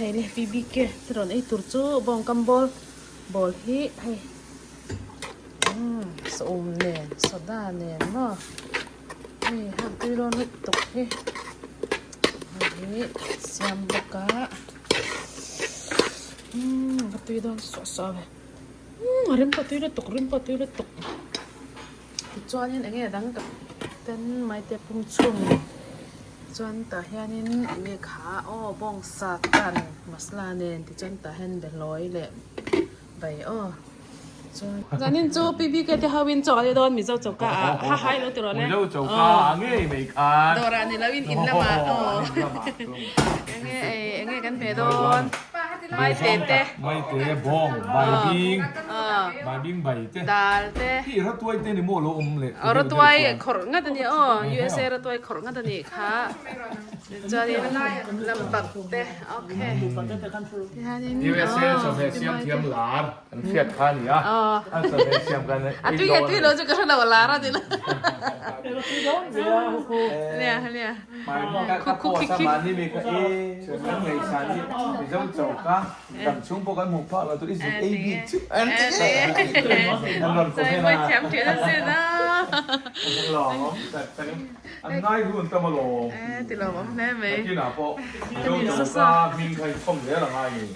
hei le PBK te rawn ei tur chu bawngkam bawl bawl hi hei umm sawm nen soda nen maw hei hak tui dawn lutuk hi hei hi siam bawk a umm va tui dawn suah suah ve umm a rim pawh tui lutuk rim pawh tui lutuk tichuanin eng nge dang ka ten maite pum chhung chuan tah hianin eng nge kha aw bawngsa kan masala nen tichuan tah hian behlawi leh bai aw chuan zanin chu PBK te ho in chaw a ni dawn Mizo choka ah ha ha ilo ti rawh le Mizo choka ah ngei mai khan dawrah ni lo in in lamah aw eng nge eng nge kan hmeh dawn. Maite te. Maite, bawng, baibing, baibing bai te. Dal te. Hi ratuai te ni maw lo awm leh. Aw ratuai khawrh ngat a ni aw, USA ratuai khawrh ngat a nih kha. Chuanin lambak te, okay. Tihianin USA chawhmeh siam thiam lar kan hriat kha a ni a. A chawhmeh siam khan A tui nge tui lo chu ka hre lo a lar a ni lo. Nia nia. Ka post a mahni mi kha i kan ngaihsan hi Mizo choka dam chhung pawh kan hmuh phak lo tur i zuk ei bik chu an ti an rawn comment a lawmawm tak tak in an ngai hun tam alawm nakinah pawh Mizo choka hming kha in chhawm zel a ngai ni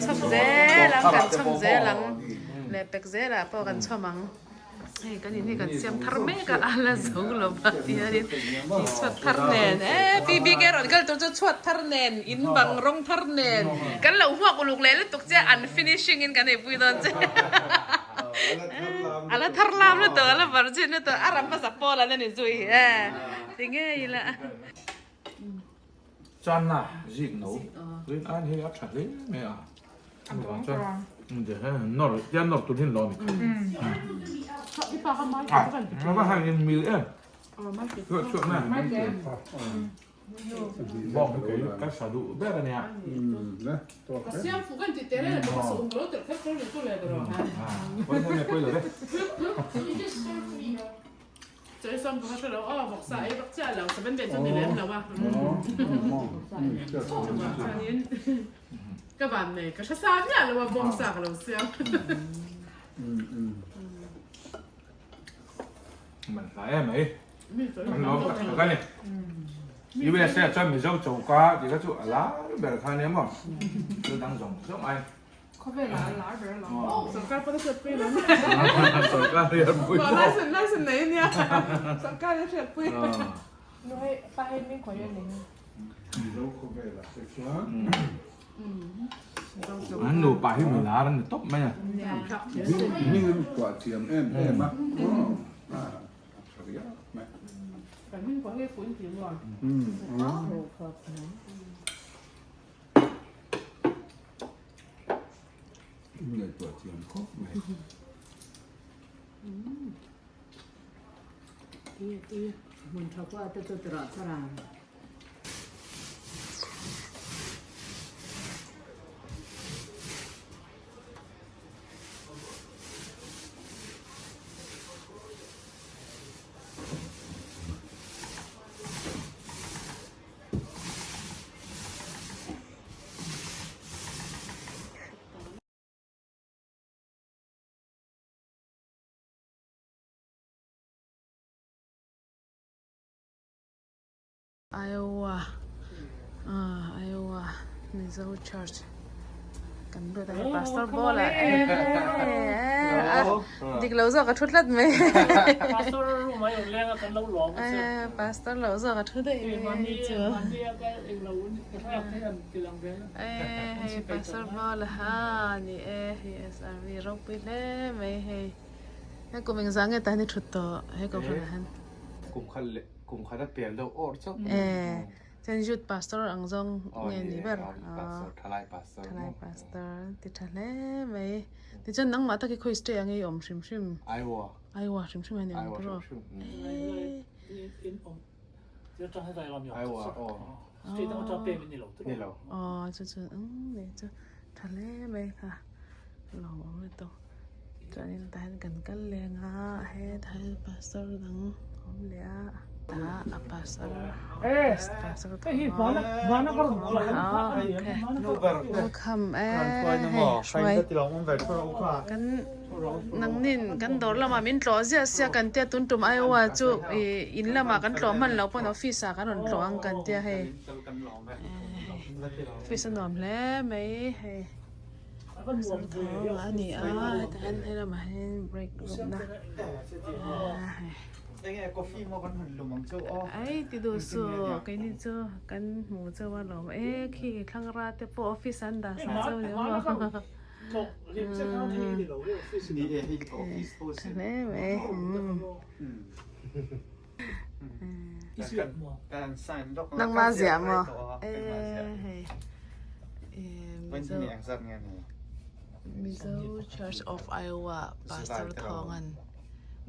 chhawm zel ang kan chhawm zel ang leh pek zelah pawh kan chhawm ang. Hei kan in hi kan siam thar mek a, a la zo lo va tihianin ih chhuat thar nen e PBK rawn kal tur chu chhuat thar nen in bang rawng thar nen kan lo hmuak uluk leh lutuk che an finishing in kan eipui dawn che a la thar lam lutuk a la virgin lutuk a ram hmasa pawl an ani zui e ti ngei ila. Channa zik no rin an hei a tha hle mai a. Nor tian nor tur hin lo ni. A va han in mil em. Chuah chuah na. Bawng hi kei ka sa duh ber a nia. Pawi lo ve. Chawisawm ka hre lo aw, vawksa ei vak chiah lo, seven days a ni lem lo a. Chuanin ka van nei, ka hre sa miah lo a, bawngsa ka lo siam. Man hlai em mai. Kan lawm tak tak a ni. USA chuan Mizo choka tih kha chu a lar ber kha nia maw. Thil dang zawng zawng ai. Khawvelah a lar ber alawm. Sorkar pawh a hriatpui alawm. Sorkar hi a hriatpui pawh. License license nei ania. Sorkar hi a hriatpui. Nu hei pa hei min khawi a ni. Mizo khawvelah te chuan. An nupa hi mi lar an ni tawp mai a. Hming an kuah thiam em em a. A tha riau mai. Kan hming pawh hi fuh in ti maw? Ngaihtuah thiam khawp mai. Hmun tha kua te chu tirah thar ang. Iowa ah Iowa Mizo church kan lut a hei pastor ball ah eh dik lo zawk a thu tlat mai eh pastor lo zawk a thu daih mai chu eh hei pastor ball ha ni e hei SRV ropui hle mai hei he kum engzah nge tah hian i thut tawh he kohhran ah hian kum khat leh kum khat a pel deuh awr chauh eh Chuan Youth Pastor ang zawng nge ni ber? Pastor, thalai pastor. Thalai pastor ti tha hle mai. Tichuan nangmah tak hi khawi stay ang i awm hrim hrim? Iowa. Iowa hrim hrim hian i awm bawk. Iowa aw. Ni lo. Aw chu chu ni chu tha hle mai kha lawmawm lutuk. Chuanin tah hian kan kal leng a hetah hian pastor dang a awm leh a. Tah a pastor pastor welcome e hei hruai kan nangnin kan dawr lamah min tlawh ziah sia kan tia tun tum Iowa chu ih in lamah kan tlawh hman loh pawn office ah kan rawn tlawh ang kan tia hei office a nuam hle mai hei. Thawng a ni a hetah hian helamah hian break room na ai ti duh suh keini chu kan hmuh chauh a lawm e khi thlangra te pawh office an dah sa chauh ni maw tha hle mai nangmah ziah maw e hei Mizo Mizo Church of Iowa Pastor Thawnga'n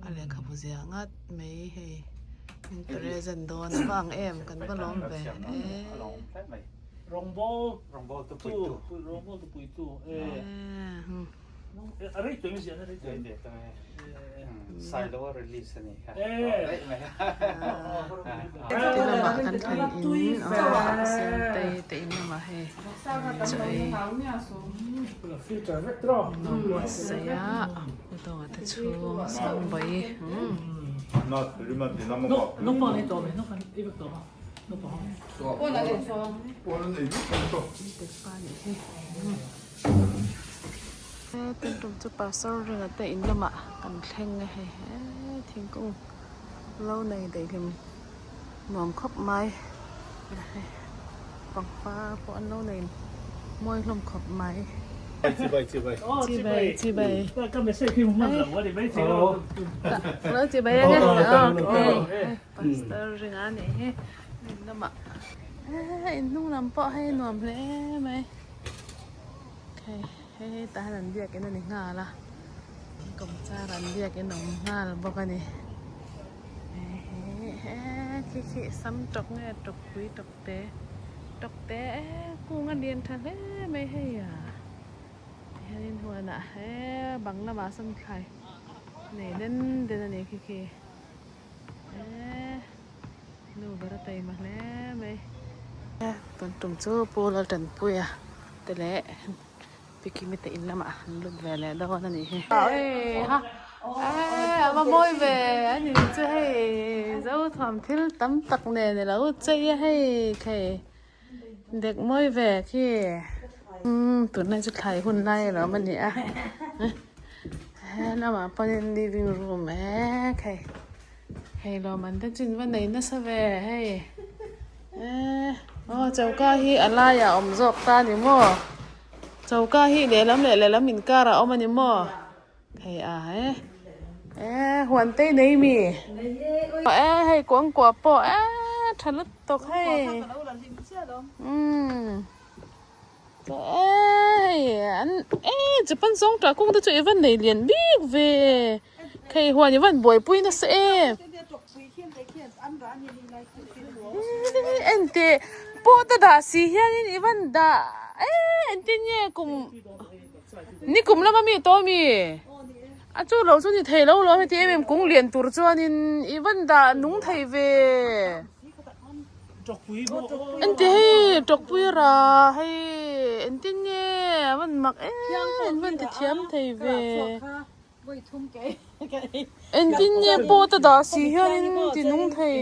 a lehkhabu ziah ngat mai hei min present dawn a va ang em kan va lawm ve e. Ti lamah kan thlen in aw Sentei te in lamah hei chaw ei an lo buatsaih a u Dawnga te chhung Sangbawi umm. He tum chu Pastor ringa te in lamah kan thleng a hei he thingkung lo nei daihlim nuam khawp mai hei pangpar pawh an lo nei mawi hlawm khawp mai. Chibai chibai chibai chibai Pastor ringa a nih hi in lamah in hnung lam pawh hei nuam hle mai. Hei hei hei tah hian an biakin a ni nghal a kawmchar an biakin a awm nghal bawk a ni he khi khi sam tawk nge tawkpui tawk te tawk te kung a lian tha hle mai hei a tihianin huanah he bang lamah sawn thlai nei den den a ni khi khi. Nu ber a taima hle mai. Tun tum chu Pu Laltanpuia te leh Pi Kimi te in lamah an lut ve leh dawn a nih hi. A va mawi ve a ni chu hei Zothuam thil tam tak nen i lo chei a hei khei dek mawi ve khi. Tunlai chu thlai hun lai a lo awm a ni a. He lamah pawhin living room ek hei hei lawm an te chin va nei nasa ve hei eh aw choka hi a laiah a awm zawk ta ni maw choka hi lehlam leh lehlam inkar a awm a ni maw hei a he eh huan te nei mi eh hei kuangkuah pawh eh tha lutuk hei umm. Eee Japan zawng tah kawng te chu i van nei lian bik ve khei huan i van buaipui nasa em enteh pawt a dah si hianin i van dah eee engtin nge kum nikum lama mi tawh ami a chu lo chu ni thei lo lo heti em em kung lian tur chuanin i van dah nung thei ve. Engti hei tawkpui ra hei engtin nge a van mak em an van ti thiam thei ve engtin nge pawt a dah si hianin ti nung thei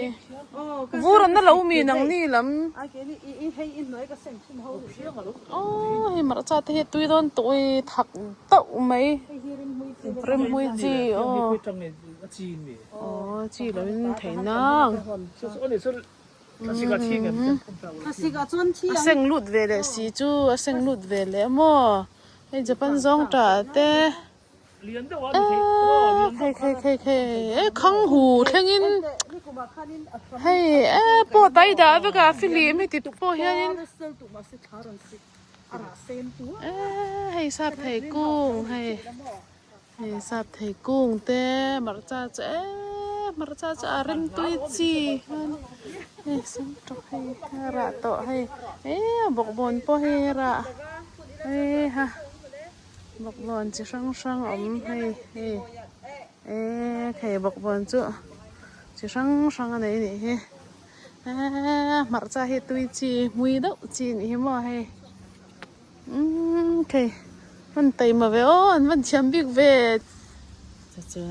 vur an la lo mi nang ni lam aw hei hmarcha te hi a tui dawn tawh e thak tauh mai remhmui chi aw. Aw chi lo in thei nang. A seng lut ve leh si chu a seng lut ve leh maw hei Japan zawng tah te eee khei khei khei khei e khang hu thleng in hei e pawh dai dah vek a filim heti pawh hian in eee hei sap thei kung hei. Hei sap thei kung te hmarcha chu eee hmarcha chu a rem tui chi hian hei sam tawp hei a rah tawh hei eee bawkbawn pawh hei a rah eee ha bawkbawn chi hrang hrang a awm hei hei eee hei bawkbawn chu. Chi hrang hrang a nei anih hi eee hmarcha hi tui chi hmui deuh chi anih hi maw hei umm khei hman taima ve aw an van thiam bik ve chu chu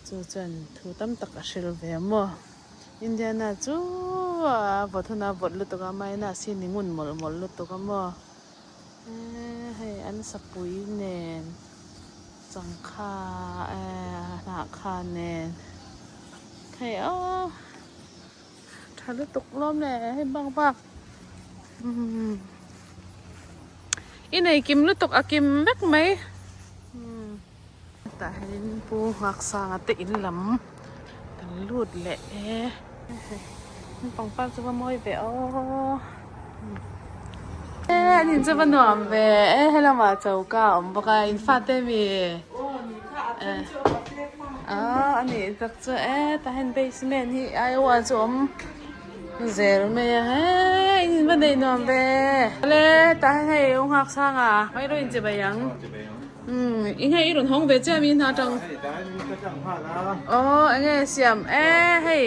chu chuan thu tam tak a hril ve maw Indiana chu a vawt hun a vawt lutuk a minus hi ni ngun mawlh mawlh lutuk a maw eee hei an sapui nen. Changkha eh hnahkha nen hei aw tha lutuk lawm le hei bak bak umm i nei kim lutuk a kim vek mai umm tah hianin pu Nghak Sanga te in lam kan lut leh e hei pangpar chu va mawi ve aw. E an in chu va nuam ve e helamah choka a awm bawk a in fate mi ah a nih tak chu e tah hian basement hi Iowa chu awm zel mai a he in va neih nuam ve awle tah hian hei u nghak sang a mai rawh in chibai ang umm eng nge i rawn hawng ve chiah mi hna atang aw eng nge siam e hei.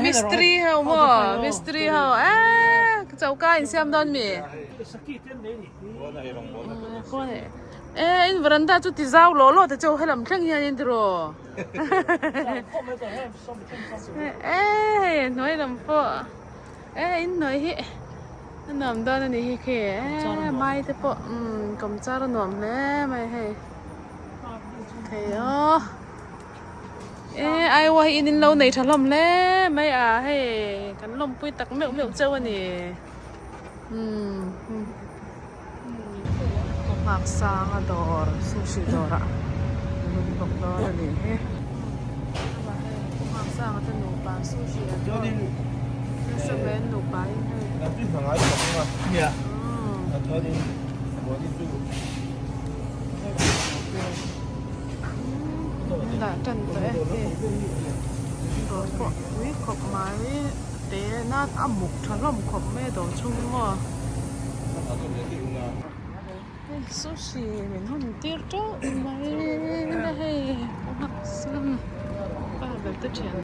Mistri ho maw mistri ho eee choka in siam dawn mi e in veranda chu ti zau lawh lawh te chu helam thleng hian in tiraw e hei hnuai lam pawh e in hnuai hi a nuam dawn a nih hi khi e mai te pawh umm kawmchar a nuam hle mai hei thei aw. E Iowa hi in in lo nei tha hlawm hle mai a hei kan lawmpui tak meuh meuh cheu a ni umm khaw nghak sang a dawr sushi dawr ah lum bawk dawn a nih hi khaw nghak sang a te nupa sushi an dawr nasa mai an nupa in hei. Dah tan tawh e hei dawr pawh pui khawp mai te nan a muk tha hlawm khawp mai a dawr chhung hi maw hei sushi min hawn tir teuh mai a hei pa ber te thian.